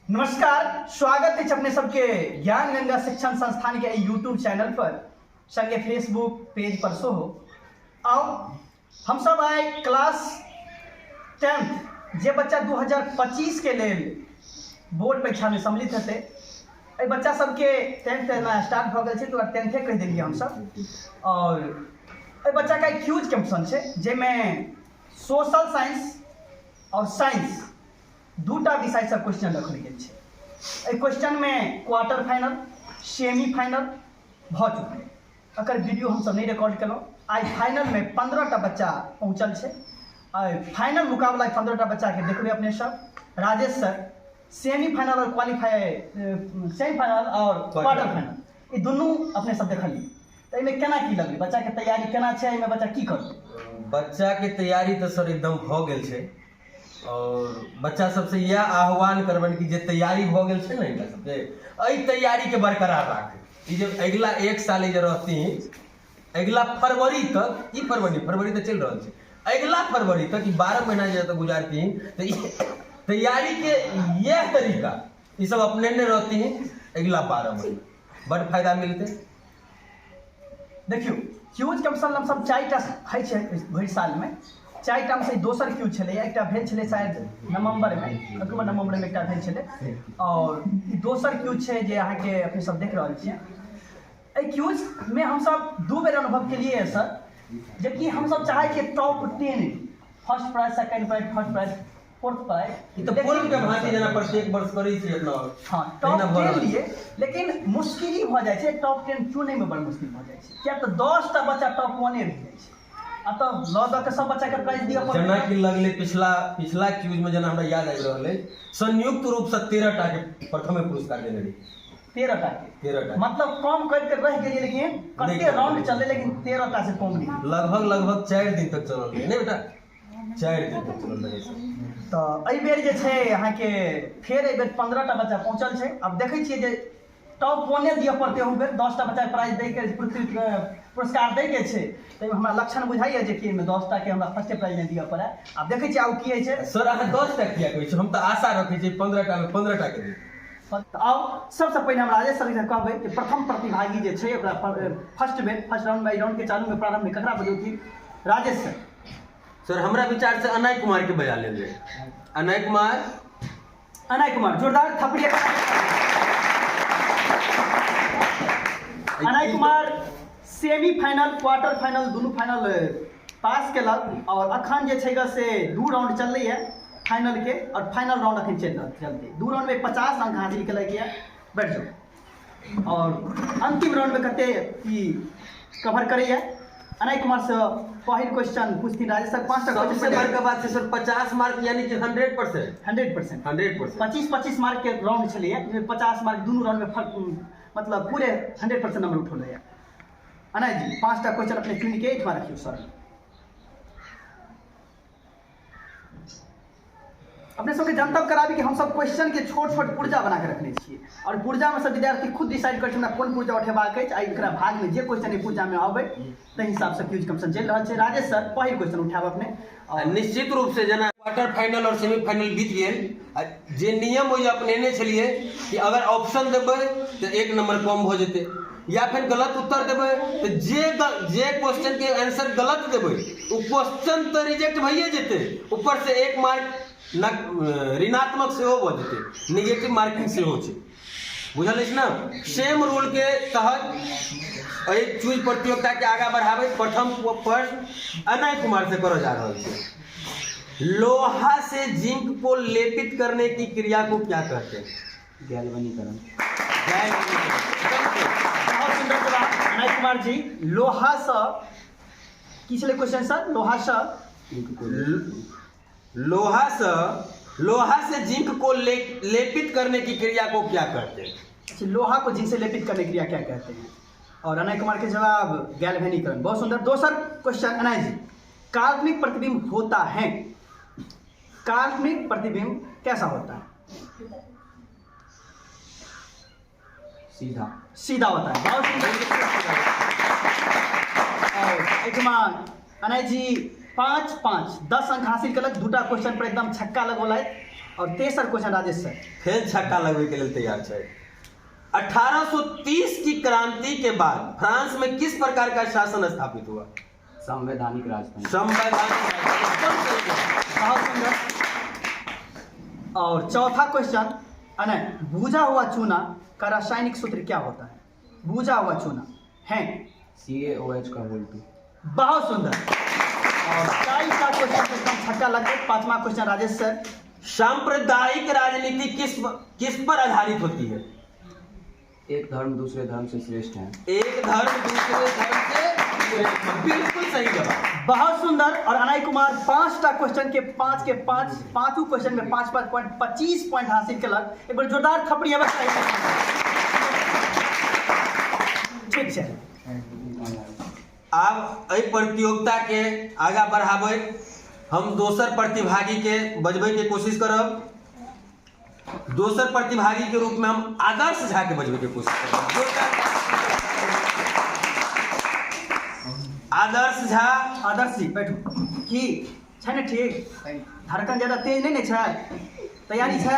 नमस्कार, स्वागत है अपने सबके ज्ञान गंगा शिक्षण संस्थान के यूट्यूब चैनल पर संगे फेसबुक पेज पर सो हो। आओ हम सब आए क्लास टेंथ जे बच्चा 2025 के लेल बोर्ड परीक्षा में सम्मिलित हेतै, एहि बच्चा सबके टेंथ एना स्टार्ट भऽ गेल छै तऽ टेंथे कहि देलियै हमसब। और एहि बच्चाके क्यूज कम्पटिशन छै जाहिमे सोशल साइंस और साइंस दूटा विषयसँ क्वेश्चन रखल गेल छै। एहि क्वेश्चनमे क्वार्टर फाइनल, सेमी फाइनल भऽ चुकलै, एकर वीडियो हमसब नहि रिकॉर्ड केलहुँ। आइ फाइनलमे 15 टा बच्चा पहुँचल छै। आइ फाइनल मुकाबला 15 टा बच्चाके देखबै अपने सब। राजेश सर सेमी फाइनल और क्वालिफाई, सेमी फाइनल और क्वार्टर फाइनल ई दुनू अपने सब देखलियै, तऽ एहिमे केना की लगलै, बच्चाके तैयारी केना छै, एहिमे बच्चा की करतै? बच्चाके तैयारी तऽ सर एकदम भऽ गेल छै और बच्चा सबसे इएह आह्वान करबनि कि जे तैयारी भऽ गेल छै ने हिनका सबके, एहि तैयारीके बरकरार राखै। ई जे अगिला एक साल ई जे रहथिन, अगिला फरवरी तक, ई फरवरी फरवरी तऽ चलि रहल छै, अगिला फरवरी तक ई 12 महीना जे तक गुजारथिन तऽ ई तैयारीके इएह तरीका ई सब अपनेने रहथिन अगिला 12 महीना बड फायदा मिलतै। देखियौ, क्यूज कम्पटिशन हमसब 4टा होइ छै भरि सालमे, 4टामे से दोसर क्यूज छलैए। एकटा भेल छलै शायद नवम्बरमे, अक्टूबर नवम्बरमे एकटा भेल छलै, और ई दोसर क्यूज छै जे अहाँके अपने सब देख रहल छियै। एहि क्यूजमे हमसब 2 बेर अनुभव केलियै सर, जेकि हमसब चाहै छियै top 10, first prize, second prize, third prize, fourth prize. ई तऽ पूर्व के भांति जेना प्रत्येक वर्ष करै छी अपना। हाँ, टॉप 10 लिए, लेकिन मुश्किल ही भऽ जाइ छै टॉप 10 चुनैमे, बड़ मुश्किल भऽ जाइ छै, किया तऽ 10 टा बच्चा टॉप 1 रहि जाइ छै आ तऽ लऽ दऽ के सब बच्चाके प्राइज दिअ पड़तै। जेना कि लगलै पिछला पिछला क्यूज में जेना हमरा याद आबि रहल अछि, संयुक्त रूप से 13 टा के प्रथमे पुरस्कार देने रही। 13 टा के? 13 टा। मतलब कम करि के रहि गेलियै, लेकिन कते राउंड चललै लेकिन 13 टा से कम नहि। लगभग लगभग 4 दिन तक चलल रहै, नहि बेटा? 4 दिन तक चलल रहै। तऽ एहि बेर जे छै अहाँके फेर एहि बेर 15 टा बच्चा पहुँचल छै। आब देखै छियै जे टॉप 1 दिअ पड़तै एहू बेर, 10 टा बच्चाके प्राइज दैके, पुरस्कार दैके छै, ताहिमे हमरा लक्षण बुझाइए जे कि एहिमे 10 टाके हमरा फर्स्टे प्राइज नहि दिअ पड़ै। आब देखै छियै आब की होइ छै। सर अहाँ 10 टा किया कहै छी, हम तऽ आशा रखै छी 15 टामे 15 टाके दी। तऽ आउ सबसँ पहिने हम राजेश सरके कहबै जे प्रथम प्रतिभागी जे छै ओकरा फर्स्ट बेर फर्स्ट राउंडमे, एहि राउंडके चालूमे प्रारम्भमे ककरा बजौथिन राजेश सर? सर हमरा विचार से अनय कुमार के बजा लेल जाय। अनय कुमार, अनय कुमार, जोरदार थपड़ी। Anay Kumar semi final, quarter final दुनू फाइनल पास केलक और अखन जे छै से 2 राउंड चललै फाइनल के और फाइनल राउंड अखन चलि रहल चलतै। 2 राउंड में 50 अंक हासिल केलक यऽ, बैठ जाउ। और अंतिम राउंड में कते ई कवर करैया अनय कुमार से पहिल क्वेश्चन पूछथिन राजेश सर। 5 टा सबसे क्वेश्चन। बड़का बात छै सर, 50 मार्क यानी कि 100%। 100%। 100%। 25-25 मार्क के राउंड छलैया, जाहिमे 50 मार्क दुनू राउंड में फर्क, मतलब पूरे 100% नंबर उठौलैया। अनय जी 5 टा क्वेश्चन अपने चुनि के एहिठमा रखियौ सर। अपने सबके जनतब कराबी कि हमसब क्वेश्चन के छोट छोट पुर्जा बना के रखने छियै और पुर्जा में सब विद्यार्थी खुद डिसाइड करै छै हमरा कोन पुर्जा उठेबाक अछि आ एकरा भाग में जे क्वेश्चन एहि पुर्जा में अबै ताहि हिसाब से क्यूज कम्पटिशन चलि रहल छै। राजेश सर पहिल क्वेश्चन उठायब अपने। आ निश्चित रूप से जेना क्वार्टर फाइनल और सेमीफाइनल बीत गेल, आ जे नियम ओहि अपनेने छलियै कि अगर ऑप्शन देबै तऽ 1 नंबर कम भऽ जेतै या फिर गलत उत्तर देबै तऽ जे क्वेश्चन के आंसर गलत देबै ओ क्वेश्चन तऽ रिजेक्ट भइए जेतै, ऊपर से 1 मार्क ऋणात्मक सेहो भऽ जेतै, निगेटिव मार्किंग सेहो छै, बुझल अछि ने? सेम रूल के तहत एहि चूज प्रतियोगिता के आगा बढ़ाबैत प्रथम प्रश्न अनय कुमार से करऽ जा रहल छै। लोहा से जिंक को लेपित करने की क्रिया को क्या कहते हैं? गैल्वनीकरण। गैल्वनीकरण। बहुत सुंदर जवाब अनय कुमार जी। लोहा से की छलै क्वेश्चन सर? लोहा से लोहा से जिंक को लेपित करने की क्रिया को क्या कहते हैं? अच्छा, लोहा को जिंक से लेपित करने की क्रिया क्या कहते हैं? और अनय कुमार के जवाब गैल्वेनीकरण। बहुत सुंदर। दोसर क्वेश्चन अनय जी, काल्पनिक प्रतिबिंब होता है, काल्पनिक प्रतिबिंब कैसा होता है? सीधा। सीधा होता है। बहुत सुंदर। और एहिठमा अनय जी 5 5 10 अंक हासिल केलक, 2टा क्वेश्चन पर एकदम छक्का लगौलथि। और तेसर क्वेश्चन राजेश सर। फेर छक्का लगबै के लेल तैयार छै। 1830 की क्रांति के बाद फ्रांस में किस प्रकार का शासन स्थापित हुआ? संवैधानिक राजतंत्र। संवैधानिक राजतंत्र। एकदम सही जवाब। बहुत सुंदर। और चौथा क्वेश्चन अनय, बूझा हुआ चूना का रासायनिक सूत्र क्या होता है? बूझा हुआ चूना है CaOH का होल टू। बहुत सुंदर। और चार क्वेश्चन एकदम छक्का लग गए। पांचवा क्वेश्चन राजेश सर। सांप्रदायिक राजनीति किस किस पर आधारित होती है? एक धर्म दूसरे धर्म से श्रेष्ठ है। एक धर्म दूसरे धर्म से श्रेष्ठ है। बिल्कुल सही जवाब। बहुत सुंदर। और अनय कुमार 5टा क्वेश्चन के 5 के 5, पांचों क्वेश्चन में 5 5 पॉइंट, 25 पॉइंट हासिल केलक। एक बार जोरदार थपड़ी हेबाक चाही। ठीक छै। आब एहि प्रतियोगिता के आगा बढ़ाबै हम दोसर प्रतिभागी के बजबै के कोशिश करब। दोसर प्रतिभागी के रूप में हम आदर्श झा के बजबै के कोशिश करब। आदर्श झा। आदर्श जी बैठू। की छै ने ठीक? धड़कन ज्यादा तेज नहीं ने छै? तैयारी छै?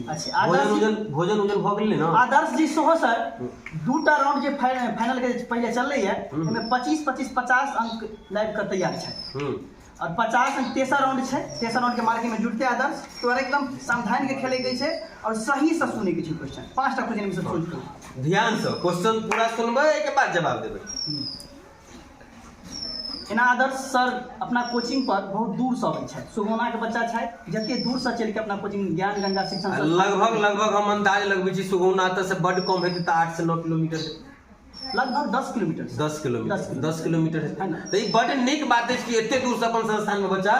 अच्छा। भोजन आदर्श जी, उजन भोजन उजन भऽ गेलै ने? आदर्श जी सेहो सर दूटा राउंड जे फाइनल के पहिले चललै है, ओहिमे 25 25 50 अंक लाबि कऽ तैयार छै। और 50 अंक तेसर राउंड छै। तेसर राउंड के मार्किंग में जुटते आदर्श तो एकदम सावधान के खेले के छै और सही से सुने के छै क्वेश्चन। 5टा क्वेश्चन में से चूज करू। ध्यान से क्वेश्चन पूरा सुनबै, एहिके बाद जवाब देबै। एना आदर्श सर अपना कोचिंग पर बहुत दूर से अबै छथि। सुगौना के बच्चा छथि, जते दूर से चलि के अपना कोचिंग ज्ञान गंगा शिक्षण संस्थान। लगभग लगभग हम अंदाज लगबै छी सुगौना एतऽ से बड्ड कम हेतै तऽ 8 से 9 किलोमीटर हेतै। लगभग 10 किलोमीटर। 10 किलोमीटर। 10 किलोमीटर। 10 किलोमीटर है ना? तऽ ई बड्ड नीक बात अछि कि एते दूर से अपन संस्थान में बच्चा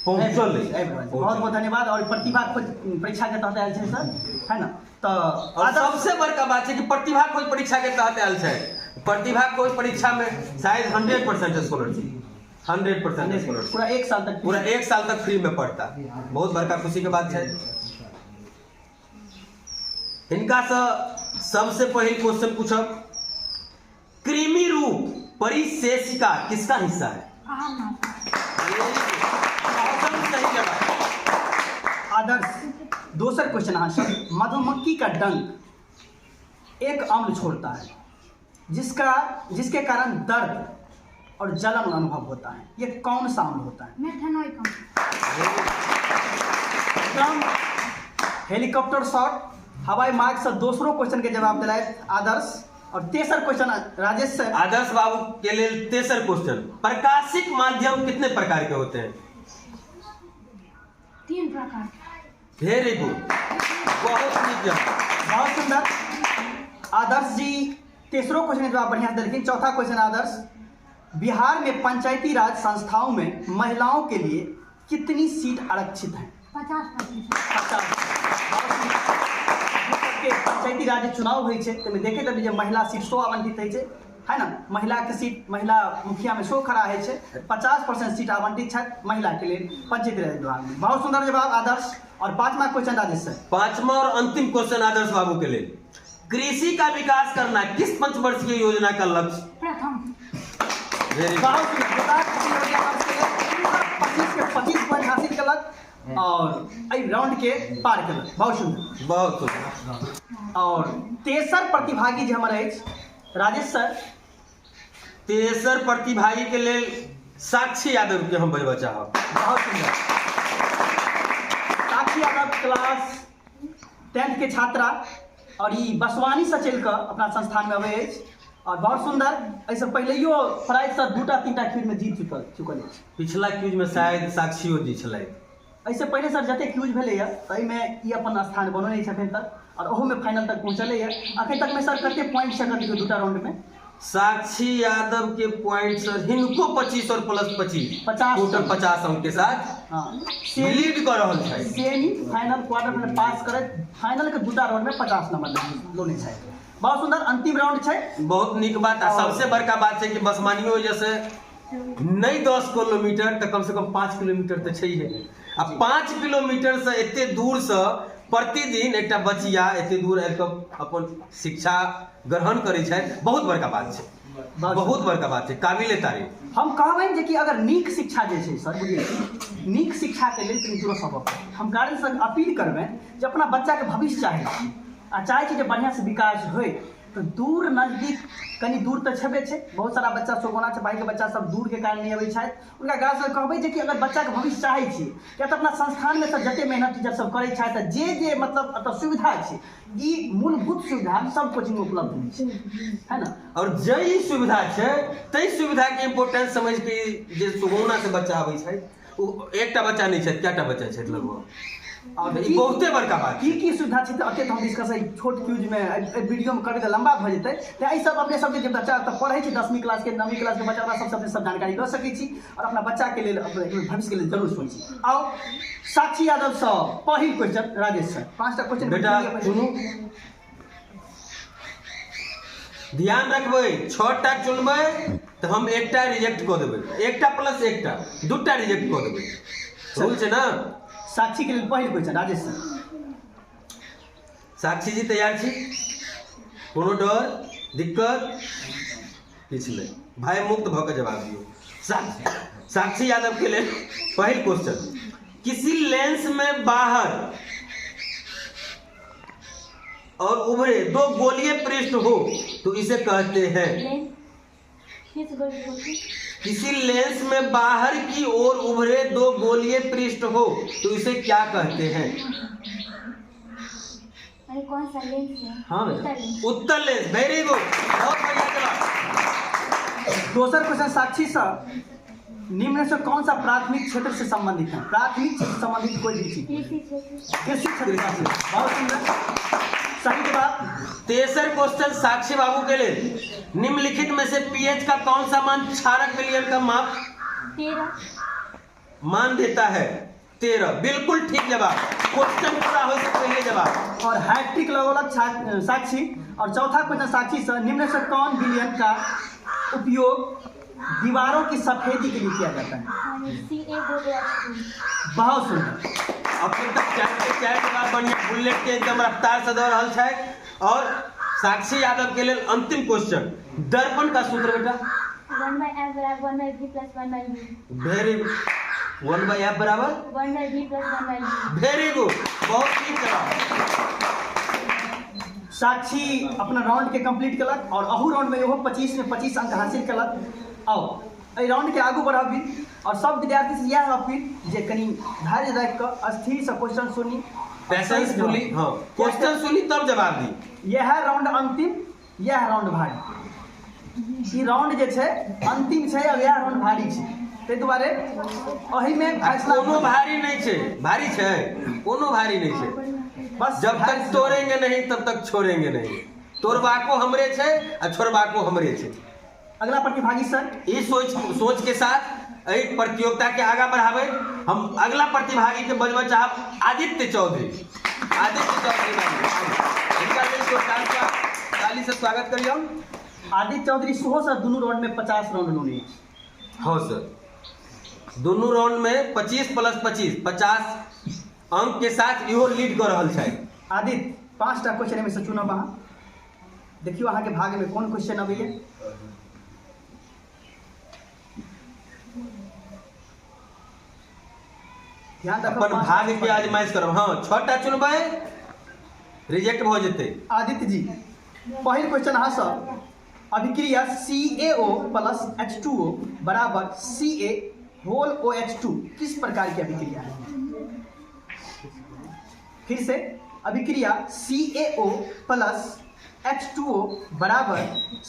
पहुँचल अछि। आबि रहल छै। बहुत बहुत धन्यवाद। और प्रतिभा खोज परीक्षा के तहत आयल छै सर, है ना? तऽ और आदर्श सबसे बड़का बात छै कि प्रतिभा खोज परीक्षा के तहत आयल छै। प्रतिभा खोज परीक्षा में शायद 100% स्कॉलरशिप, 100% स्कॉलरशिप पूरा 1 साल तक, पूरा 1 साल तक फ्री में पढ़ता। बहुत बड़का खुशी के बात छै। हिनका से सबसे पहिल क्वेश्चन पूछब, कृमि रूप परिशेषिका किसका हिस्सा है? एकदम सही जवाब। आदर्श दोसर क्वेश्चन अहाँ से, मधुमक्खी का डंक एक अम्ल छोड़ता है जिसके कारण दर्द और जलन अनुभव होता है, ये कौन सा अम्ल होता है? मेथेनॉइक अम्ल। एकदम हेलीकॉप्टर शॉट, हवाई मार्ग से दोसरो क्वेश्चन के जवाब दिलाए आदर्श। और तेसर क्वेश्चन राजेश सर। आदर्श बाबू के लिए तेसर क्वेश्चन, प्रकाशिक माध्यम कितने प्रकार के होते हैं? 3 प्रकार। वेरी गुड, बहुत नीक जवाब। बहुत सुंदर आदर्श जी, तेसरो क्वेश्चन के जवाब बढ़िया से देलखिन। चौथा क्वेश्चन आदर्श, बिहार में पंचायती राज संस्थाओं में महिलाओं के लिए कितनी सीट आरक्षित है? 50%। 50। के पंचायती राज चुनाव होइ छै ताहिमे देखैत हेबै जे महिला सीट 100 आवंटित होइ छै, है ना? महिला के सीट महिला मुखिया में 100 खड़ा होइ छै। 50% सीट आवंटित छथि महिला के लेल पंचायती राज विभाग में। बहुत सुंदर जवाब आदर्श। और पांचवा क्वेश्चन राजेश सर। पांचवा और अंतिम क्वेश्चन आदर्श बाबू के लिए, कृषि का विकास करना किस पंचवर्षीय योजना का लक्ष्य? प्रथम। Very good. बहुत सुंदर। जोरदार खुशी हो गया आपके लिए। 25 के 25 पॉइंट हासिल कलक और एहि राउंड के पार कलक। बहुत सुंदर। बहुत सुंदर। और तेसर प्रतिभागी जे हमर अछि राजेश सर। तेसर प्रतिभागी के लेल साक्षी यादव के हम बजबा चाहब। बहुत सुंदर। साक्षी यादव क्लास 10th के छात्रा और ई बसवानी से चलि कऽ अपना संस्थान में अबै अछि और बहुत सुंदर। एहिसँ पहिलैयो प्राइज सर 2टा 3टा क्यूज में जीत चुकल अछि। पिछला क्यूज में शायद साक्षियो जी छलथि। एहिसँ पहिले सर जते क्यूज भेलैया ताहिमे ई अपन स्थान बनौने छै अखन तक और ओहोमे फाइनल तक पहुँचलैया। अखन तक में सर कते पॉइंट छै देखियौ 2टा राउंड में? साक्षी यादव के पॉइंट सर हिनको 25 और प्लस 25, 50। टोटल 50 अंक के साथ हाँ। लीड कर रहल छै। सेमी फाइनल क्वार्टर फाइनल पास करैत फाइनल के 2टा राउंड में 50 नंबर लोने छै। बहुत सुंदर अंतिम राउंड छै। बहुत नीक बात। आ सबसे बड़का बात छै कि बसमानियो जैसे नहीं 10 किलोमीटर तो कम से कम 5 किलोमीटर तो छै है। आ 5 किलोमीटर से एते दूर से प्रतिदिन एकटा बचिया एते दूर आबि कऽ अपन शिक्षा ग्रहण करै छै, बहुत बड़का बात छै। बहुत बड़का बात छै, काबिले तारीफ। हम कहबनि जे कि अगर नीक शिक्षा जे छै सर, बुझिए नीक शिक्षाके लेल कनि दूर सभक हम गार्जियनसँ अपील करबनि जे अपना बच्चाके भविष्य चाहै छी आ चाहै छी जे बढ़िआँसँ विकास होय, तऽ दूर नजदीक कनि दूर तऽ छेबे छै, बहुत सारा बच्चा सुगौना चपाहीके बच्चा सब दूरके कारण नहि अबै छथि। हुनका गार्जियन कहबै जे कि अगर बच्चाके भविष्य चाहै छी किया तऽ अपना संस्थानमे सर जते मेहनत टीचर सब करै छथि, जे जे मतलब एतऽ सुविधा छै, ई मूलभूत सुविधा सब कोचिंगमे उपलब्ध नहि छै, है ना? और जे ई सुविधा छै ताहि सुविधाके इम्पोर्टेंस समझि के जे सुगौना से बच्चा आबै छै, ओ एकटा बच्चा नहि छथि, कएटा बच्चा छथि लगभग। और ई बहुते बड़का बात की की सुविधा छै तऽ एते तऽ हम डिस्कस एहि छोट क्यूजमे एहि वीडियोमे करबै तऽ लम्बा भऽ जेतै। तऽ एहि सब अपने सबके जे बच्चा तऽ पढ़ै छै 10वीं क्लासके 9वीं क्लासके बच्चा, ओकरा सबसँ अपने सब जानकारी लऽ सकै छी और अपना बच्चाके लेल भविष्यके लेल जरूर सोची। आउ साक्षी यादवसँ पहिल क्वेश्चन राजेश सर, 5टा क्वेश्चन बेटा चुनू, ध्यान रखबै, 6टा चुनबै तऽ हम एकटा रिजेक्ट कऽ देबै, एकटा प्लस एकटा 2टा रिजेक्ट कऽ देबै, रूल छै ना? साक्षी के लेल पहिल क्वेश्चन राजेश सर। साक्षी जी तैयार छी? कोनो डर दिक्कत किछु नहि, भाई मुक्त भऽ के जवाब दियौ। साक्षी यादव के लेल पहिल क्वेश्चन, किसी लेंस में बाहर और उभरे दो गोलीय पृष्ठ हो तो इसे कहते हैं? किसी लेंस में बाहर की ओर उभरे दो गोलीय पृष्ठ हो तो इसे क्या कहते हैं? अरे कौन सा लेंस है? हाँ बेटा। उत्तल लेंस, वेरी गुड, बहुत बढ़िया जवाब। दोसर क्वेश्चन साक्षी सर, निम्न से कौन सा प्राथमिक क्षेत्र से संबंधित है? प्राथमिक क्षेत्र से संबंधित कोई भी चीज। कृषि क्षेत्र। कृषि क्षेत्र, बहुत सुंदर, सही जवाब। तेसर क्वेश्चन साक्षी बाबू के लिए, निम्नलिखित में से पीएच का कौन सा मान क्षारक विलयन का माप 13 मान देता है? 13, बिल्कुल ठीक जवाब। क्वेश्चन पूरा हो से पहले जवाब। और हैट्रिक लगौलक साक्षी। और चौथा क्वेश्चन साक्षी सर, निम्न से कौन विलयन का उपयोग दीवारों की सफेदी के लिए किया जाता है? CaOH2। बहुत सुंदर। अखन तक 4 के 4 जवाब बढ़िया, बुलेट के एकदम रफ्तार से दौड़ रहल छै। और साक्षी यादव के लिए अंतिम क्वेश्चन, दर्पण का सूत्र बेटा? 1/f बराबर 1/v plus 1/u। Very good, 1/f बराबर 1/v plus 1/u। Very good, बहुत ठीक जवाब। साक्षी अपना राउंड के कंप्लीट कलक और अहू राउंड में इहो 25 में 25 अंक हासिल कलक। आओ एहि राउंड के आगू बढ़ाबी और सब विद्यार्थी से यह अपील जे कनि धैर्य राखि कऽ स्थिर से क्वेश्चन सुनी, पेशेंसफुली, हाँ क्वेश्चन सुनी तब जवाब दी। यह राउंड अंतिम, यह राउंड भारी, ई राउंड जे छै अंतिम छै और यह राउंड भारी छै, ताहि दुआरे एहिमे फैसला कोनो भारी नहीं छै, भारी छै कोनो भारी नहीं छै, बस जब तक तोड़ेंगे नहीं तब तक छोड़ेंगे नहीं, तोड़बाको हमरे छै आ छोड़बाको हमरे छै। अगला प्रतिभागी सर, ई सोच के साथ एहि प्रतियोगिता के आगा बढ़ाबै हम अगला प्रतिभागी के बजबऽ चाहब आदित्य चौधरी। आदित्य चौधरी हिनका लेल ताली से स्वागत करियौ। आदित्य चौधरी सेहो सर दुनू राउंड में 50 राउंड लेने अछि। हाँ सर, दुनू राउंड में 25 प्लस 25 50 अंक के साथ इहो लीड कर रहल छै। आदित्य 5टा क्वेश्चन में से चुनब अहाँ, देखियौ अहाँके भाग में कोन क्वेश्चन अबैया। ध्यान रखब, अपन भाग के आजमाइश करब। हाँ 6टा चुनबै रिजेक्ट भऽ जेतै। आदित्य जी पहिल क्वेश्चन अहाँ सब, अभिक्रिया CaO plus H2O बराबर Ca whole OH2 किस प्रकार की अभिक्रिया है? फिर से अभिक्रिया CaO plus H2O बराबर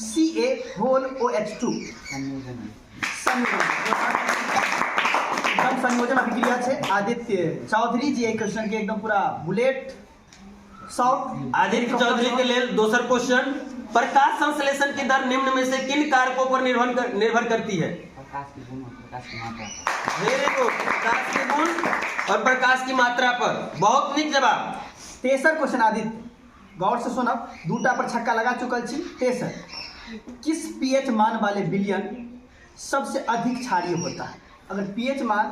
Ca whole OH2। संयोजन, एकदम संयोजन अभिक्रिया छै। आदित्य चौधरी जी एहि क्वेश्चन के एकदम पूरा बुलेट शॉट। आदित्य चौधरी के लेल दोसर क्वेश्चन, प्रकाश संश्लेषण की दर निम्न में से किन कारकों पर निर्भर करती है? प्रकाश के गुण और प्रकाश की मात्रा। वेरी गुड, प्रकाश के गुण और प्रकाश की मात्रा पर, बहुत नीक जवाब। तेसर क्वेश्चन आदित्य गौर से सुनब, दूटा पर छक्का लगा चुकल छी। तेसर, किस पीएच मान वाले विलयन सबसे अधिक क्षारीय होता है? अगर पीएच मान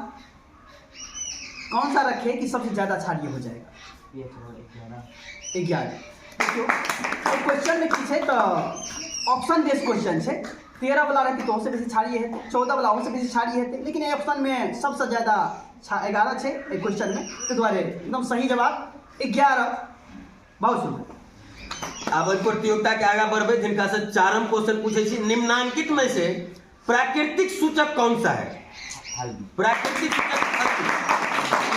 कौन सा रखे कि सबसे ज्यादा क्षारीय हो जाएगा? पी एच 11। 11। देखियौ, एहि क्वेश्चनमे की छै तऽ ऑप्शन बेस क्वेश्चन छै। 13 वाला रहतै तऽ ओहोसँ बेसी क्षारीय हेतै, 14 वाला ओहोसँ बेसी क्षारीय हेतै, लेकिन एहि ऑप्शनमे सबसँ ज्यादा 11 छै एहि क्वेश्चनमे, ताहि दुआरे एकदम सही जवाब 11। बहुत सुन्दर। आब एहि प्रतियोगिता के आगा बढ़बै जिनका से चारम क्वेश्चन पूछै छी, निम्नांकित में से प्राकृतिक सूचक कौन सा है? हल्दी। प्राकृतिक सूचक हल्दी।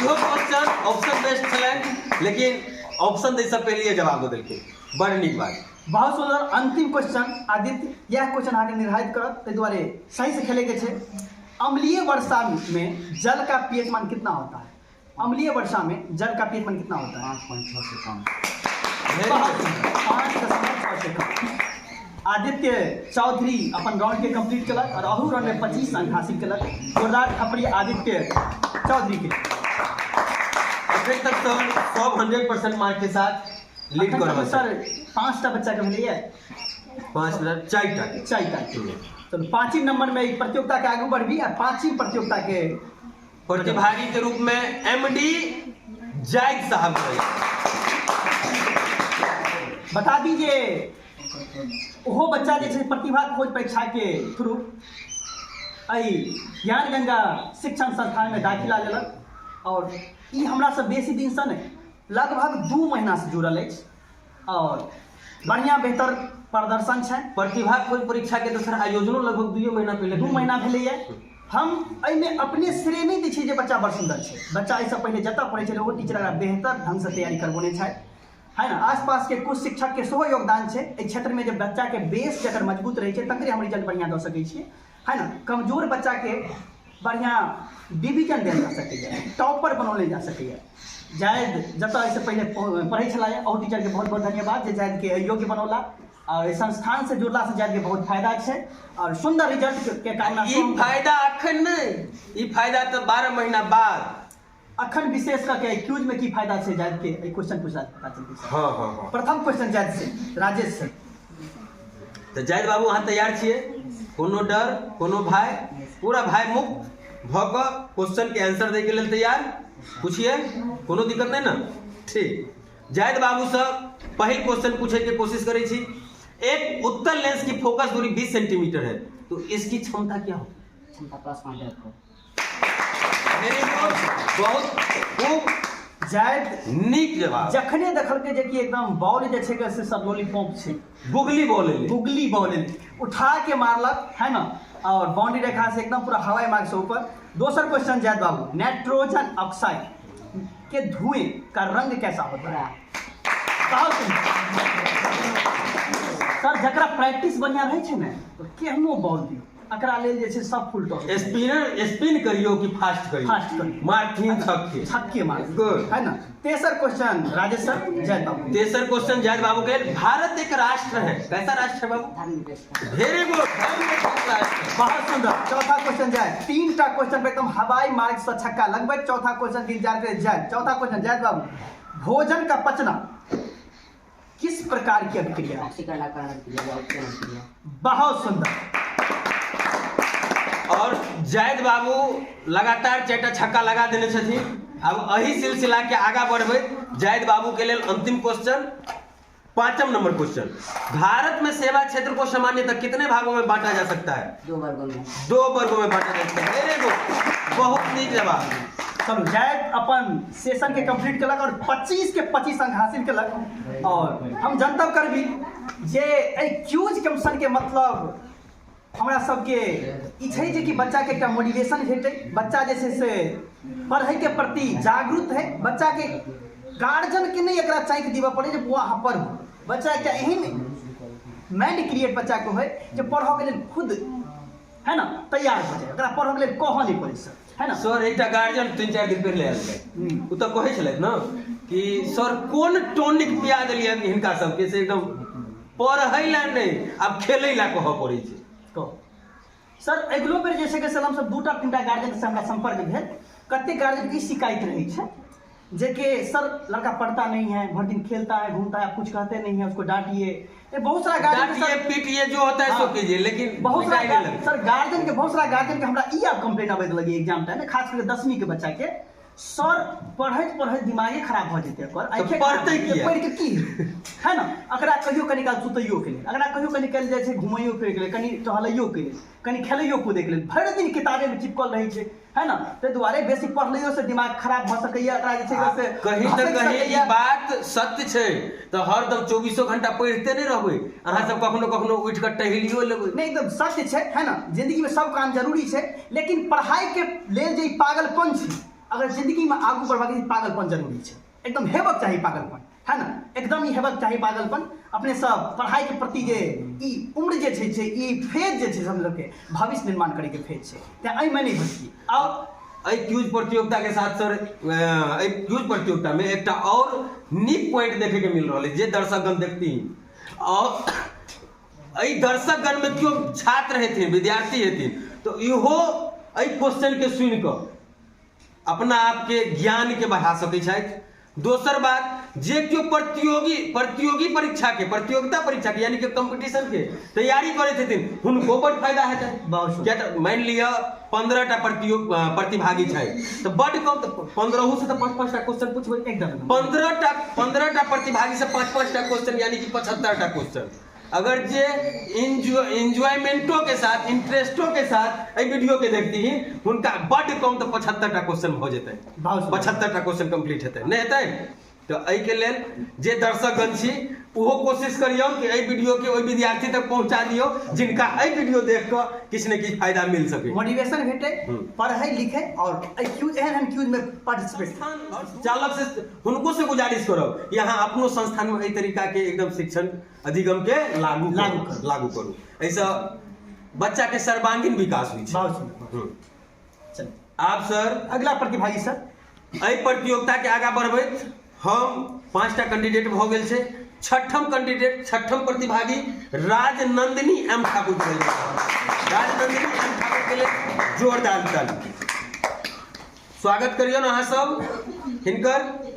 इहो क्वेश्चन ऑप्शन बेस्ड छलनि, लेकिन ऑप्शन दै से पहले जवाब दऽ देलखिन, बड़ नीक बात। बहुत सुन्दर। अंतिम क्वेश्चन आदित्य, यह क्वेश्चन अहाँके निर्धारित करत, ताहि दुआरे सही से खेलैके छै। अम्लीय वर्षा में जल का पीएच मान कितना होता है? अम्लीय वर्षा में जल का पीएच मान कितना होता है? 5.6 से कम। 5.6 से कम। आदित्य चौधरी अपन राउंड के कंप्लीट केलक और अहू राउंड में 25 अंक हासिल केलक। जोरदार थपड़ी आदित्य चौधरी के। अखन तक सर सब 100% मार्क के साथ लीड कर रहल सर। 5टा बच्चा के भेलैए। 5 मिनट 4टा। 4टा। चलू 5 नंबर में प्रतियोगिता के आगू बढ़बी आ 5 प्रतियोगिता के प्रतिभागी के रूप में एमडी जायद साहब रहे। बता दीजिए ओहो बच्चा जे छै प्रतिभा खोज परीक्षा के थ्रू एहि ज्ञान गंगा शिक्षण संस्थान में दाखिला लेलक और ई हमरा से बेसी दिन से नहि, लगभग 2 महीना से जुड़ल अछि और बढ़िया बेहतर प्रदर्शन छै। प्रतिभा खोज परीक्षा के तो सर आयोजनो लगभग 2 महीना पहले 2 महीना भेलैए। हम एहिमे अपने श्रेय नहि दै छियै जे बच्चा बड़ सुन्दर छै, बच्चा एहिसँ पहिले जतऽ पढ़ै छलै ओहो टीचर एकरा बेहतर ढङ्गसँ तैयारी करबौने छथि, है ना। आसपास के कुछ शिक्षक के सेहो योगदान छै एहि क्षेत्रमे, जे बच्चा के बेस जकर मजबूत रहै छै तकरे हम रिजल्ट बढ़िआँ दऽ सकै छियै, है ना। कमजोर बच्चा के बढ़िआँ डिवीजन देल जा सकैए, टॉपर बनौले जा सकैए। जायद जतऽ एहिसँ पहिले पढ़ै छलै ओहो टीचरके बहुत बहुत धन्यवाद जे जायदके योग्य बनौला और एहि संस्थान से जुड़ला से जायदके बहुत फायदा छै और सुन्दर रिजल्ट के कामना। ई फायदा अखन नहि, ई फायदा तऽ 12 महीना बाद। अखन विशेष कऽ के क्यूज में की फायदा छै जायद के, एहि क्वेश्चन पूछला पता चलतै सर। हाँ हाँ हाँ। प्रथम क्वेश्चन जायद से, राजेश से। तऽ जायद बाबू अहाँ तैयार छियै? कोनो डर कोनो भाय, पूरा भाय मुक्त भऽ कऽ क्वेश्चन के आंसर दै के लेल तैयार? पूछिए, कोनो दिक्कत नहीं ना? ठीक। जायद बाबू से पहिल क्वेश्चन पूछे के कोशिश करै छी। एक उत्तल लेंस की फोकस दूरी 20 सेंटीमीटर है तो इसकी क्षमता क्या होगी? क्षमता +5। वेरी गुड, बहुत खूब जायद नीक जवाब। जखने देखलकै जे कि एकदम बॉल जे छै से सब लॉलीपॉप छै, गुगली बॉल एलै, गुगली बॉल एलै, उठा के मारलक, है ना, और बाउंड्री रेखा से एकदम पूरा हवाई मार्ग से ऊपर। दोसर क्वेश्चन जायद बाबू, नाइट्रोजन ऑक्साइड के धुएं का रंग कैसा होता है? सर जकरा प्रैक्टिस बढ़िया रहै छै ने तो केहनो बॉल दियौ एकरा लेल जे छै सब फुल टॉस। स्पिनर स्पिन करियो कि फास्ट करियो? फास्ट करियो, मारथिन छक्के, छक्के मार, गुड, है ना। तेसर क्वेश्चन राजेश सर जयद बाबू। तेसर क्वेश्चन जयद बाबू के, भारत एक राष्ट्र है, कैसा राष्ट्र है बाबू? वेरी गुड, बहुत सुंदर। चौथा क्वेश्चन जाए, 3टा क्वेश्चन पे एकदम हवाई मार्ग से छक्का लगभग। चौथा क्वेश्चन के इंतजार करे जाए। चौथा क्वेश्चन जयद बाबू, भोजन का पचना किस प्रकार की अभिक्रिया है? बहुत सुंदर। और जायद बाबू लगातार 4टा छक्का लगा देने छथिन। अब एही सिलसिला के आगा बढ़बै जायद बाबू के लेल अंतिम क्वेश्चन, 5 नंबर क्वेश्चन, भारत में सेवा क्षेत्र को सामान्यतः कितने भागों में बांटा जा सकता है? 2 वर्गों में। 2 वर्गों में बांटा जा सकता है। वेरी गुड, बहुत नीक जवाब। चलू जायद अपन सेशन के कंप्लीट केलक और 25 के 25 अंक हासिल केलक। और हम जनतब करबी जे एहि क्यूज कमीशन के मतलब हमरा सबके ई छै जे कि बच्चाके एकटा मोटिवेशन भेटै, बच्चा जे छै से पढ़ैके प्रति जागरूक है, बच्चाके गार्जियनके नहि एकरा चाकि दिअ पड़ै जे बौआ अहाँ पढ़ू, बच्चा एकटा एहन माइंड क्रिएट बच्चाके होइ जे पढ़ऽके लेल खुद है ना तैयार भऽ जाय, ओकरा पढ़ऽके लेल कहऽ नहि पड़ै सर, है ना। सर एकटा गार्जियन 3-4 दिन पहिले आयल रहै, ओ तऽ कहै छलथि ने कि सर कोन टॉनिक पिया देलियनि हिनका सबके से एकदम पढ़ै ला नहि आब खेलै ला कहऽ पड़ै छै। कहू सर, अगिलो बेर जे छै से हमसब 2-3टा गार्जियन से हमरा संपर्क भेल, कतेक गार्जियन के शिकायत रहै छै जे कि सर लड़का पढ़ता नहीं है, भर दिन खेलता है घूमता है, कुछ कहते नहीं है, उसको डांटिए। ये बहुत सारा गार्जियन डांटिए पीटिए जो होता है सो कीजिए, लेकिन बहुत सारा सर गार्जियन के, बहुत सारा गार्जियन के हमरा ई आब कंप्लेन आबैत लगी एग्जाम टाइम में, खास करके 10वीं के बच्चा के सर पढ़ैत पढ़ैत दिमागे खराब भऽ जेतै ओकर, आँखिए पढ़तै किया? पढ़ि के की है ना। एकरा कहियो कनी काल सुतैयो के लेल, एकरा कहियो कनी काल जाइ छै घुमैयो फिरैके लेल, कनी टहलैयो के लेल, कनी खेलैयो कूदैके लेल, भरि दिन किताबेमे चिपकल रहै छै, है ना। ताहि दुआरे बेसी पढ़लैयो से दिमाग खराब भऽ सकैया, एकरा जे छै से कहीं तऽ घसकि कहीं ई सकैया। बात सत्य छै, तऽ हरदम 24 घंटा पढ़िते नहि रहबै अहाँ सब, कखनो कखनो उठि कऽ टहलियो लेबै। नहीं एकदम सत्य छै, है ना। जिंदगी में सब काम जरूरी छै, लेकिन पढ़ाई के लेल जे ई पागलपन छै, अगर जिंदगी में आगू बढ़बाक ई पागलपन जरूरी छै, एकदम हेबक चाही पागलपन, है ना, एकदम ई हेबक चाही पागलपन। अपने सब पढ़ाई के प्रति जे ई उम्र जे छै, छै ई फेज जे छै समझ के भविष्य निर्माण करे के फेज छै, तें एहिमे नहि भटकी। और एहि क्यूज प्रतियोगिता के साथ सर, एहि क्यूज प्रतियोगिता में एकटा और नीक पॉइंट देखे के मिल रहल है जे दर्शकगण देखती। और एहि दर्शकगण में केओ छात्र हेथिन, विद्यार्थी हेथिन, तो इहो एहि क्वेश्चन के सुनि कऽ अपना आपके ज्ञान के बढ़ा सकै छथि। दोसर बात, जे केओ प्रतियोगी परीक्षा के, प्रतियोगिता परीक्षा के यानी कि कंपटीशन के तैयारी करैत हेथिन, हुनको बड फायदा हेतै। बहुत सुन्दर। किया तऽ मानि लिअ 15 टा प्रतिभागी छै तऽ बड कम, तऽ 15 से तऽ 5-5 टा क्वेश्चन पूछबै। एकदम। 15 टा प्रतिभागी से 5-5 टा क्वेश्चन यानी कि 75 टा क्वेश्चन अगर जे एंजॉयमेंटो के साथ, इंटरेस्टो के साथ एहि वीडियो के देखती ही, हुनका बड कम तऽ 75 टा क्वेश्चन भऽ जेतै। बहुत सुन्दर। 75 टा क्वेश्चन कंप्लीट हेतै, नहि हेतै? तऽ एहिके लेल जे दर्शकगण छी ओहो कोशिश करियौ कि एहि वीडियो के ओहि विद्यार्थी तक पहुंचा दियौ जिनका एहि वीडियो देख कऽ किछु ने किछु फायदा मिल सकै, मोटिवेशन भेटै, पढ़ै लिखै और एहि क्यूज, एहन एहन क्यूज में पार्टिसिपेट। चालक से हुनको से गुजारिश करब कि अहाँ अपनो संस्थान में एहि तरीका के एकदम शिक्षण अधिगम के लागू करू, लागू करू। लागू करू। एहिसँ बच्चा के सर्वांगीण विकास होइ छै। बहुत सुन्दर। चलू आब सर अगला प्रतिभागी सर। एहि प्रतियोगिता के आगाँ बढ़बैत हम 5टा कैंडिडेट भऽ गेल छै। छठम कैंडिडेट, छठम प्रतिभागी राजनंदिनी एम ठाकुर के लेल, राजनंदिनी एम ठाकुर के लेल जोरदार ताली। स्वागत करियौ ने अहाँ सब हिनकर।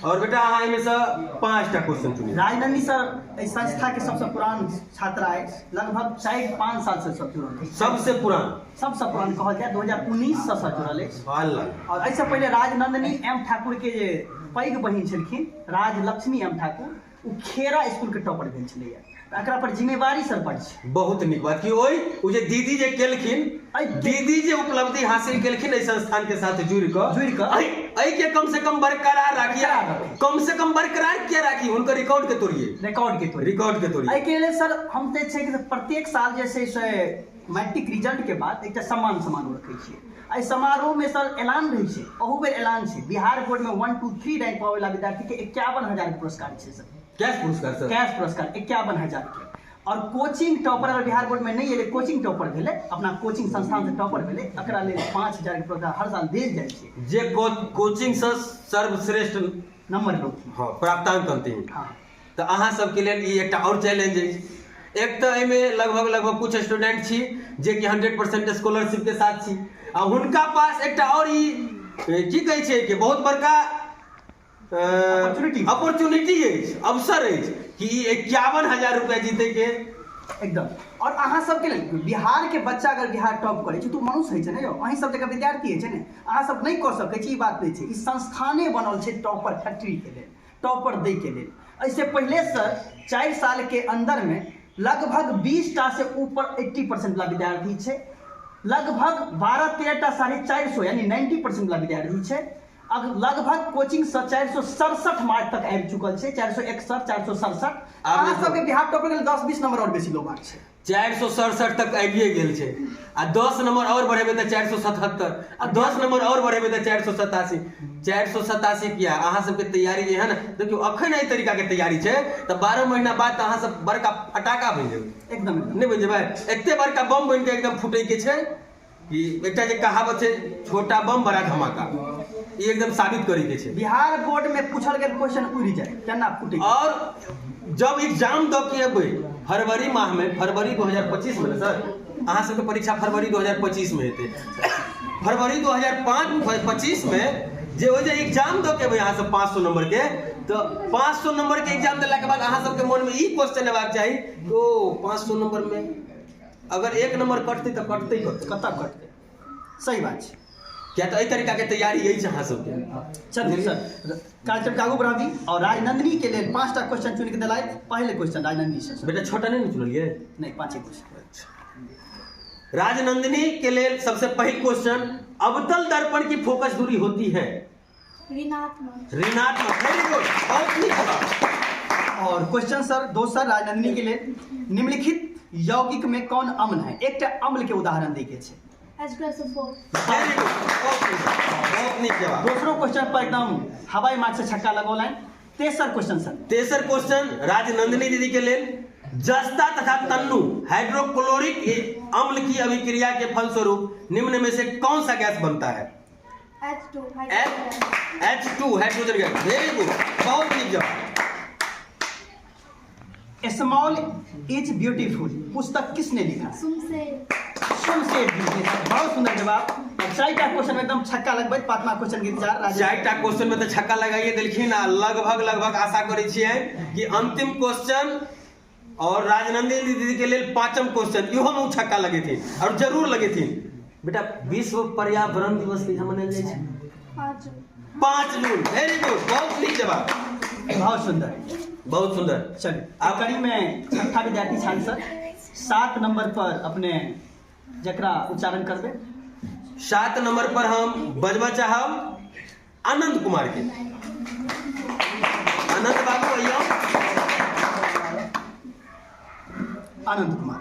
और बेटा अहाँ एहिमे से 5टा क्वेश्चन चुनी। राजनंदिनी सर एहि संस्था के सबसे पुरान छात्रा अछि, लगभग 4-5 साल से सब जुड़ल अछि। सबसे पुरान, सबसे पुरान कहल जाय 2019 से सर जुड़ल अछि। अल्लाह। और एहिसँ पहिले राजनंदिनी एम ठाकुर के जे पैघ बहिन छलखिन राजलक्ष्मी एम ठाकुर, ओ खेरा स्कूल के टॉपर भेल छलैया। तऽ एकरा पर जिम्मेवारी सर बड छै। बहुत नीक बात कि ओहि ओ जे दीदी जे केलखिन, दीदी जे उपलब्धि हासिल केलखिन एहि संस्थान के साथ जुड़ि कऽ, जुड़ि कऽ। एहि के कम से कम बरकरार राखी, बरकरार राखी। कम से कम बरकरार किया राखी, हुनकर रिकॉर्ड के तोड़िए, रिकॉर्ड के तोड़िए, रिकॉर्ड के तोड़िए। एहि के लेल सर हम तऽ छै कि प्रत्येक साल जे छै से मैट्रिक रिजल्ट के बाद एकटा सम्मान समारोह रखै छियै। एहि समारोह में सर ऐलान रहै छै, अहू बेर ऐलान छै, बिहार बोर्ड में 1 2 3 रैंक पाबै वाला विद्यार्थी के 51,000 के पुरस्कार छै सर। कैश पुरस्कार सर? कैश पुरस्कार 51,000 के। और कोचिंग टॉपर अगर बिहार बोर्ड में नहीं एलै, कोचिंग टॉपर भेलै, अपना कोचिंग संस्थान से टॉपर भेलै, एकरा लेल 5,000 के पुरस्कार हर साल देल जाइ छै। जे कोचिंग से सर्वश्रेष्ठ नंबर लौथिन, हाँ, प्राप्तांक अंतिम। हाँ। तऽ अहाँ सबके लेल ई एकटा और चैलेंज अछि। एक तऽ एहिमे लगभग कुछ स्टूडेंट छी जे कि 100% स्कॉलरशिप के साथ छी, आ हुनका पास एकटा और ई की कहै छै कि बहुत बड़का अपॉर्चुनिटी, अपॉर्चुनिटी अछि, अवसर अछि कि ई 51,000 रुपया जीते के एकदम। और अहाँ सबके लेल बिहार के बच्चा अगर बिहार टॉप करै छै तऽ मनुष्य होइ छै ने यौ, अहीं सब जगह विद्यार्थी होइ छै ने, अहाँ सब नहि कऽ सकै छी ई बात नहि छै। ई संस्थाने बनल छै टॉपर फैक्ट्री के लेल, टॉपर दै के लेल। एहिसे पहिले सर 4 साल के अंदर में लगभग 20 टा से ऊपर 80% वाला विद्यार्थी छै, लगभग 12-13 टा 450 यानी 90% वाला विद्यार्थी छै। अब लगभग कोचिंग से 467 मार्क तक आबि चुकल छै, 461, 467। अहाँ सबके बिहार टॉपर के 10-20 नंबर और बेसी लेबाक छै। 467 तक आबिए गेल छै, आ 10 नंबर और बढ़ेबै तऽ 477, आ 10 नंबर और बढ़ेबै तऽ 487। 487 किया? अहाँ सबके तैयारी एहन देखियौ अखन एहि तरीका के तैयारी छै तऽ 12 महीना बाद तऽ अहाँ सब बड़का फटाका बनि जेबै। एकदम, एकदम। नहि बनि जेबै? एते बड़का बम बनि के एकदम फूटै के छै कि एकटा जे कहावत छै छोटा बम बड़ा धमाका, ई एकदम साबित करै के छै। बिहार बोर्ड में पूछल गेल क्वेश्चन उड़ि जाए केना फूटे। और जब एग्जाम दऽ के एबै फरवरी माह में, फरवरी 2025 में ने सर, अहाँ सबके परीक्षा फरवरी 2025 में हेतै। फरवरी 2025 में जे ओहि जे एग्जाम दऽ के एबै अहाँ सब 500 नंबर के, तऽ 500 नंबर के एग्जाम देलाके बाद अहाँ सबके मन में ई क्वेश्चन हेबाक चाही ओ 500 नंबर में अगर 1 नंबर कटतै तऽ कटतै कतऽ? कतऽ कटतै? सही बात छै। किया तऽ एहि तरीका के तैयारी अछि अहाँ सबके। चलू सर, कार्यक्रम के आगू बढ़ाबी और राजनंदिनी के लेल 5टा क्वेश्चन चुनि के देलथि। पहिले क्वेश्चन राजनंदिनी से। बेटा छोटा नहीं ने चुनलियै? नहीं, 5 क्वेश्चन। राजनंदिनी के लेल सबसे पहिल क्वेश्चन, अवतल दर्पण की फोकस दूरी होती है? ऋणात्मक। ऋणात्मक, वेरी गुड, बहुत नीक जवाब। और क्वेश्चन सर दोसर राजनंदिनी के लेल, निम्नलिखित यौगिक में कौन अम्ल है? एकटा अम्ल के उदाहरण दै के छै। H2SO4। Very good, बहुत नीक जवाब। दोसरो क्वेश्चन पर एकदम हवाई मार्ग से छक्का लगौलनि। तेसर क्वेश्चन सर। तेसर क्वेश्चन राजनंदिनी दीदी के लेल, जस्ता तथा तन्नु हाइड्रोक्लोरिक अम्ल की अभिक्रिया के फलस्वरूप निम्न में से कौन सा गैस बनता है? H2 hydrogen. H2 hydrogen gas, very good, बहुत नीक जवाब। स्मॉल is beautiful पुस्तक किसने लिखा? सुमसेर। सुमसेर जी ने। बहुत सुंदर जवाब। 4टा क्वेश्चन में एकदम छक्का लगबैत 5वां क्वेश्चन के इंतजार। 4टा क्वेश्चन में तो छक्का लगाइए देलखिन आ लगभग लगभग आशा करै छियै कि अंतिम क्वेश्चन और राजनंदिनी दीदी के लेल 5म क्वेश्चन इहो में उ छक्का लगेथिन और जरूर लगेथिन। बेटा विश्व पर्यावरण दिवस कहिया मनायल जाइ छै? 5 जून। 5 जून, वेरी गुड, बहुत नीक जवाब। बहुत सुंदर, बहुत सुंदर। चलिए आप कड़ी में छठा विद्यार्थी छात्र सर 7 नंबर पर अपने जकरा उच्चारण करबे। 7 नंबर पर हम बजबा चाहब आनंद कुमार के। आनंद बाबू अइयौ। आनंद कुमार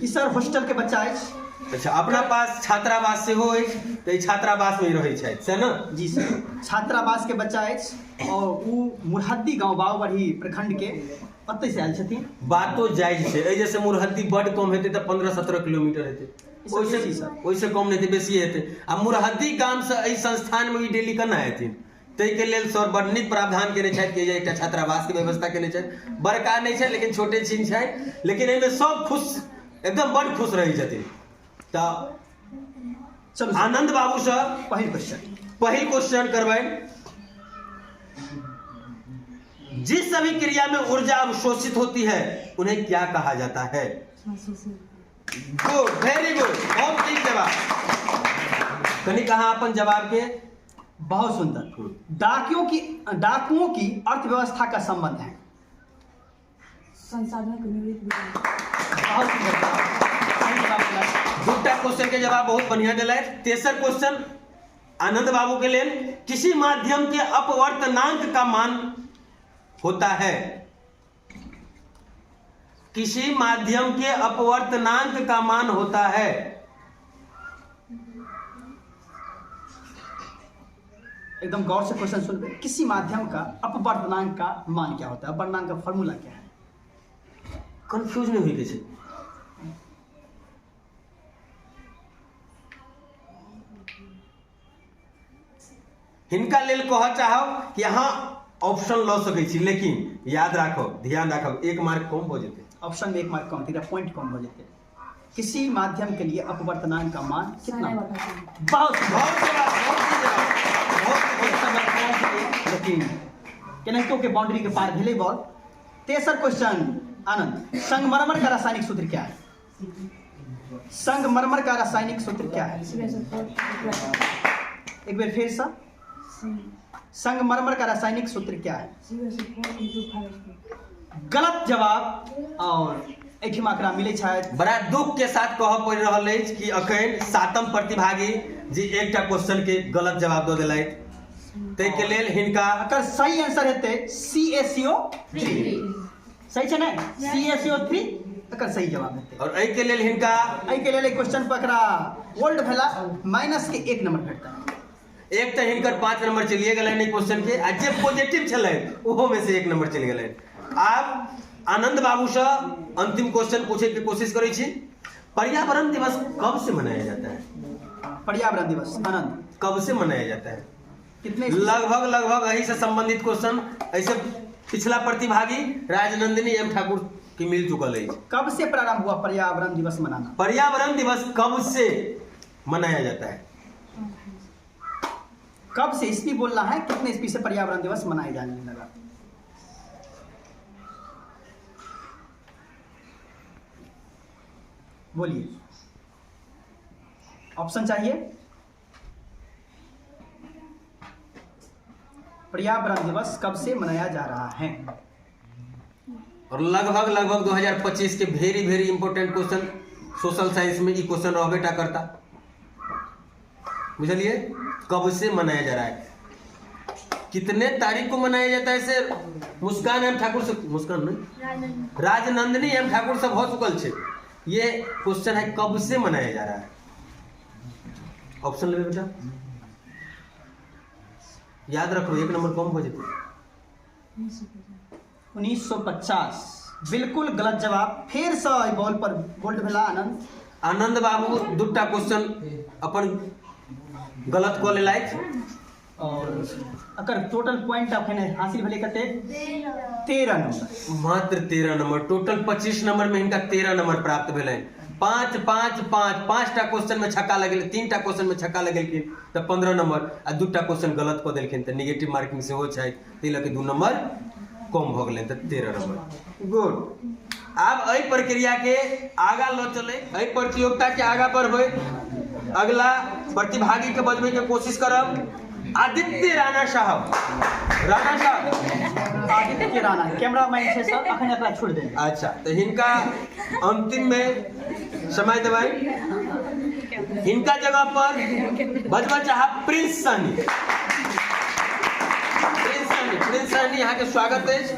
ई सर हॉस्टल के बच्चा अछि। अच्छा, अपना पास छात्रावास सेहो अछि तऽ ई छात्रावास में रहै छथि से ने? जी सर, छात्रावास के बच्चा अछि और उ मुरहद्दी गाँव बाबूबरही प्रखंड के ओतहि से आयल छथिन। बातो जायज छै, एहि जैसे मुरहद्दी बड कम हेतै तऽ 15-17 किलोमीटर हेतै, ओहिसे कम नहि हेतै, बेसी हेतै। आ मुरहद्दी गामसँ एहि संस्थानमे ई डेली केना हेथिन, ताहिके लेल सर बड नीक प्रावधान केने छथि कि एकटा छात्रावासके व्यवस्था केने छथि। बड़का नहि छै लेकिन छोटे छिन छै, लेकिन एहिमे सब खुश, एकदम बड खुश रहै छथिन। तऽ चलू आनंद बाबूसँ पहिल क्वेश्चन, पहिल क्वेश्चन करबै। जिस अभिक्रिया में ऊर्जा अवशोषित होती है उन्हें क्या कहा जाता है? गुड, वेरी गुड, बहुत ठीक जवाब। कनी कहा अपन जवाब के। बहुत सुंदर। डाकुओं की अर्थव्यवस्था का संबंध है? संसाधनों के निवृत्त। बहुत सुंदर जवाब। दूटा क्वेश्चन के जवाब बहुत बढ़िया दिलथि। तेसर क्वेश्चन आनंद बाबू के लेल, किसी माध्यम के अपवर्तनांक का मान होता है? किसी माध्यम के अपवर्तनांक का मान होता है? एकदम गौर से क्वेश्चन सुन। किसी माध्यम का अपवर्तनांक का मान क्या होता है? अपवर्तनांक का फॉर्मूला क्या है? कंफ्यूज नहीं हुई किसी। हिनका लेल कह चाहब कि अहाँ ऑप्शन ल सकै छी, लेकिन याद राखब, ध्यान राखब, 1 मार्क कम हो जेतै। ऑप्शन में 1 मार्क कम, तेरा पॉइंट कम हो जेतै। किसी माध्यम के लिए अपवर्तनांक का मान कितना? बहुत बहुत लेकिन केनाहितो के बाउंड्री के पार भेलै बॉल। तेसर क्वेश्चन आनंद, संगमरमर का रासायनिक सूत्र क्या है? संगमरमर का रासायनिक सूत्र क्या है? एक बार फिर से, संगमरमर का रासायनिक सूत्र क्या है? गलत जवाब। और एहिठिमा एकरा मिलै छथि। बड़ा दुख के साथ कहऽ पड़ि रहल अछि कि अखन 7म प्रतिभागी जी एकटा क्वेश्चन के गलत जवाब दऽ देलथि, ताहिके लेल हिनका एकर सही आंसर हेतै CaCO3। सही छै ने? CaCO3 एकर सही जवाब हेतै। और एहिके लेल हिनका, एहिके लेल क्वेश्चन पर एकरा ओल्ड भेला माइनस के 1 नंबर भेटतै। एक तऽ हिनकर 5 नंबर चलिए गेलनि क्वेश्चन के, आ जे पॉजिटिव छलनि ओहो में से 1 नंबर चलि गेलनि। आब आनंद बाबूसँ अंतिम क्वेश्चन पूछे के कोशिश करै छी। पर्यावरण दिवस कब से मनाया जाता है? पर्यावरण दिवस आनंद कब से मनाया जाता है? कितने? लगभग लगभग यही से संबंधित क्वेश्चन ऐसे पिछला प्रतिभागी राजनंदिनी एम ठाकुर की मिल चुकल है। कब से प्रारंभ हुआ पर्यावरण दिवस मनाना? पर्यावरण दिवस कब से मनाया जाता है? कब से ईस्वी बोलना है, कितने ईस्वी से पर्यावरण दिवस मनाया जाने लगा? बोलिए, ऑप्शन चाहिए? पर्यावरण दिवस कब से मनाया जा रहा है? और लगभग लगभग 2025 के very very important question social science में ई क्वेश्चन रहबे टा करता। बुझलिए कब से मनाया जा रहा है, कितने तारीख को मनाया जाता है से मुस्कान एम ठाकुर से, मुस्कान नहीं, राजनंदिनी एम ठाकुर सब हो चुकल छे। ये क्वेश्चन है कब से मनाया जा रहा है। ऑप्शन लेबे बेटा, याद रखो एक नंबर कम हो जेतै। 1950 बिल्कुल गलत जवाब। फिर से एहि बॉल पर बोल्ड भेला आनंद। आनंद बाबू दूटा क्वेश्चन अपन गलत कऽ लेलथि और अकर टोटल पॉइंट अखन हासिल भेलै कते? 13 नंबर, मात्र 13 नंबर। टोटल 25 नंबर में हिनका 13 नंबर प्राप्त भेलनि। 5 5 5 5टा क्वेश्चन में छक्का लगेल, 3टा क्वेश्चन में छक्का लगेलखिन तऽ 15 नंबर, आ 2टा क्वेश्चन गलत कऽ देलखिन तऽ निगेटिव मार्किंग सेहो छै, ताहि लऽ कऽ 2 नंबर कम भऽ गेलनि तऽ 13 नंबर। गुड। आब एहि प्रक्रिया के आगा लऽ चलै, एहि प्रतियोगिता के आगा बढ़बै, अगला प्रतिभागी के बजबै के कोशिश करब। आदित्य राणा साहब, राणा साहब, आदित्य राणा कैमरामैन छै सर, अखन एकरा छोड़ि देबै। अच्छा, तऽ हिनका अंतिम में समय देबै। हिनका जगह पर बजबा चाहब प्रिंस सहनी। प्रिंस सहनी, प्रिंस सहनी अहाँके स्वागत अछि।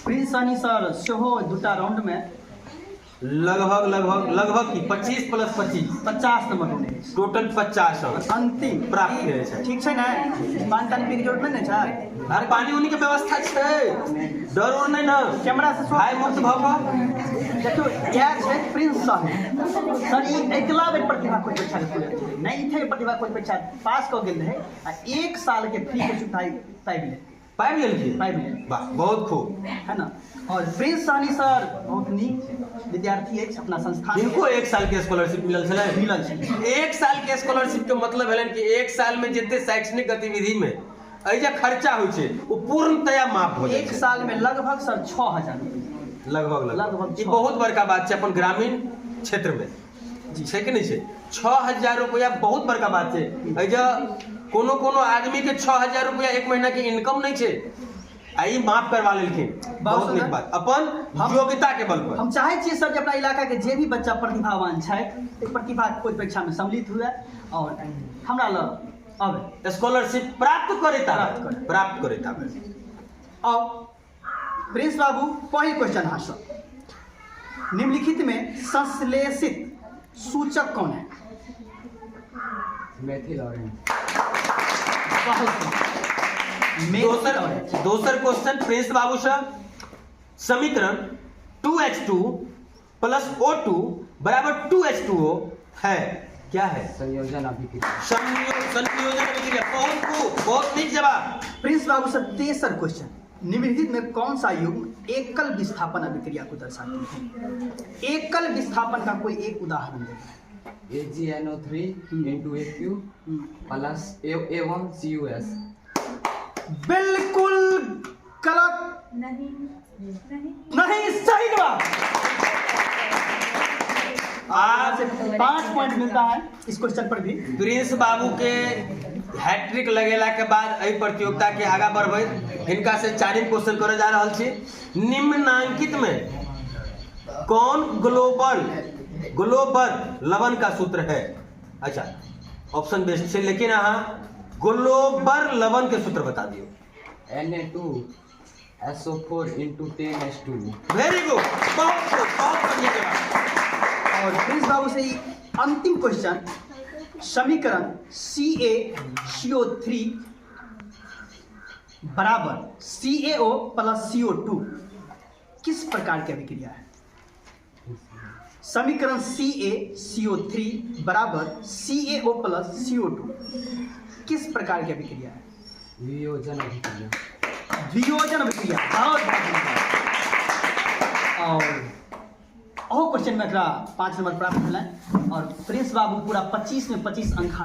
प्रिंस सहनी सर सेहो दूटा राउंड में लगभग लगभग लगभग की 25 प्लस 25 50 नंबर होने अछि। टोटल 50 अंक अंतिम प्राप्त केने छै। ठीक छै ने? पान तान पी के जरूरत नहि ने छै? अरे पानी उनी के व्यवस्था छै, डर उर नहि ने। कैमरा से भाई मुक्त भऽ कऽ देखियौ, इएह छै प्रिंस सहनी सर। ई एकला बेर प्रतिभा खोज परीक्षा के पूरा छै नहि छै, प्रतिभा खोज परीक्षा पास कऽ गेल रहै आ 1 साल के फ्री के सुविधा पाबि लेलकै। पाबि लेलखिन? पाबि लेलखिन। वाह, बहुत खूब, है ना। और प्रिंस सहनी सर बहुत नीक विद्यार्थी अछि अपना संस्थान। हिनको 1 साल के स्कॉलरशिप मिलल छलै? मिलल छलै। 1 साल के स्कॉलरशिप के मतलब भेलनि कि 1 साल में जते शैक्षणिक गतिविधि में एहि जे खर्चा होइ छै ओ पूर्णतया माफ हो जाइ 1 छै। साल में लगभग सर 6000 रुपया। लगभग लगभग ई बहुत बड़का बात छै अपन ग्रामीण क्षेत्र में छै कि नहि छै? 6000 रुपया बहुत बड़का बात छै। एहि जे कोनो कोनो आदमी के 6000 रुपया 1 महीना के इनकम नहीं छै, आ ई माफ करवा लेलखिन, बहुत नीक बात अपन योग्यता के बल पर। हम चाहै छियै सर जे अपना इलाका के जे भी बच्चा प्रतिभावान छथि प्रतिभा खोज परीक्षा में सम्मिलित हुए और हमरा लग आबै, स्कॉलरशिप प्राप्त करैत आबै, प्राप्त करैत आबै। और प्रिंस बाबू पहिल क्वेश्चन हासिल, निम्नलिखित में संश्लेषित सूचक कौन है? Methyl orange. बहुत दोसर क्वेश्चन प्रिंस बाबू से, समीकरण 2H2 plus O2 बराबर 2H2O है, क्या है? संयोजन अभिक्रिया। संयोजन अभिक्रिया। बहुत खूब, बहुत नीक जवाब प्रिंस बाबू से। तेसर क्वेश्चन, निम्नलिखित में कौन सा युग्म एकल विस्थापन अभिक्रिया को दर्शाती है? एकल विस्थापन का कोई एक उदाहरण देना है। AgNO3 into AQ plus A1 CuS। बिल्कुल गलत। नहीं नहीं नहीं, सही जवाब। आज 5 पॉइंट मिलता है इस क्वेश्चन पर भी। प्रिंस बाबू के हैट्रिक लगेला के बाद एहि प्रतियोगिता के आगा बढ़बै हिनका से चारिम क्वेश्चन करे जा रहल छी। निम्नांकित में कौन ग्लोबल लवण का सूत्र है? अच्छा, ऑप्शन बेस्ट है, लेकिन अहाँ ग्लोबल लवण के सूत्र बता दियो। Na2SO4 into 10H2। Very good, बहुत बहुत बढ़िया जवाब। और प्रिंस बाबू से अंतिम क्वेश्चन, समीकरण CaCO3 बराबर CaO plus CO2 किस प्रकार की अभिक्रिया है? समीकरण CaCO3 बराबर CaO plus CO2 किस प्रकार की अभिक्रिया है? वियोजन अभिक्रिया। वियोजन अभिक्रिया, बहुत बहुत। और अहो क्वेश्चन में एकरा 5 नंबर प्राप्त भेलै और प्रिंस बाबू पूरा 25 में 25 अंक।